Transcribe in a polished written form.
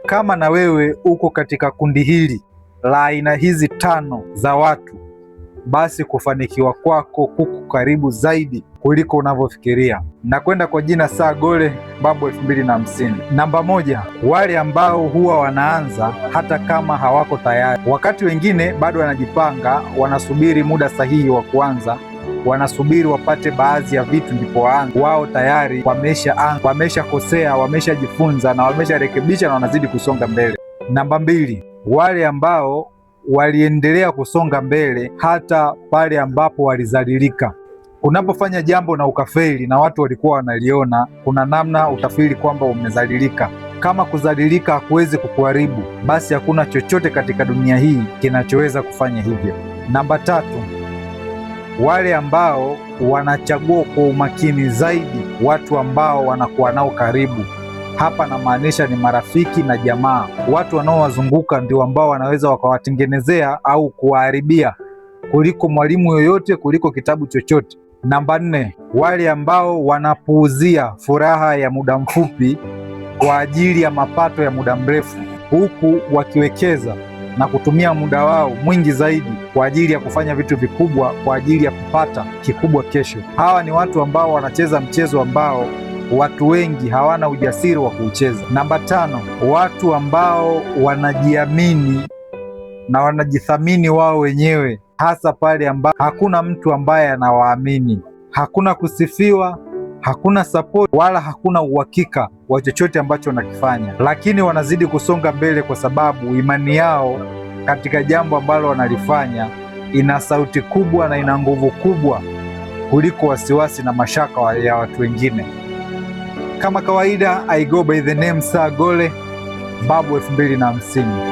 Kama na wewe uko katika kundi hili la aina hizi tano za watu, basi kufanikiwa kwako kuko karibu zaidi kuliko unavyofikiria. Na kwenda kwa jina Saa Gole Babu 2050. Namba 1, wale ambao huwa wanaanza hata kama hawako tayari. Wakati wengine bado wanajipanga, wanasubiri muda sahihi wa kuanza, wanasubiri wapate baadhi ya vitu ndipo waanze. Wao tayari wameshaanza, wameshakosea, wameshajifunza na wamesharekebisha na wanazidi kusonga mbele. Namba 2, wale ambao waliendelea kusonga mbele hata pale ambapo walizalilika. Unapofanya jambo na ukafeli na watu walikuwa wanaliona, kuna namna utafeel kwamba umezalilika. Kama kuzalilika hakuwezi kukuharibu, basi hakuna chochote katika dunia hii kinachoweza kufanya hivyo. Namba 3, wale ambao wanachagua kwa umakini zaidi watu ambao wanakuwa nao karibu. Hapa namaanisha ni marafiki na jamaa. Watu wanaowazunguka ndio ambao wanaweza wakawatengenezea au kuwaharibia kuliko mwalimu yoyote, kuliko kitabu chochote. Namba 4, wale ambao wanapuuzia furaha ya muda mfupi kwa ajili ya mapato ya muda mrefu, huku wakiwekeza na kutumia muda wao mwingi zaidi kwa ajili ya kufanya vitu vikubwa kwa ajili ya kupata kikubwa kesho. Hawa ni watu ambao wanacheza mchezo ambao watu wengi hawana ujasiri wa kuucheza. Namba 5, watu ambao wanajiamini na wanajithamini wao wenyewe, hasa pale ambapo hakuna mtu ambaye anawaamini, hakuna kusifiwa, hakuna support wala hakuna uhakika wa chochote ambacho wanakifanya, lakini wanazidi kusonga mbele kwa sababu imani yao katika jambo ambalo wanalifanya ina sauti kubwa na ina nguvu kubwa kuliko wasiwasi na mashaka ya watu wengine. Kama kawaida, I go by the name Saa Gole Babu 2050.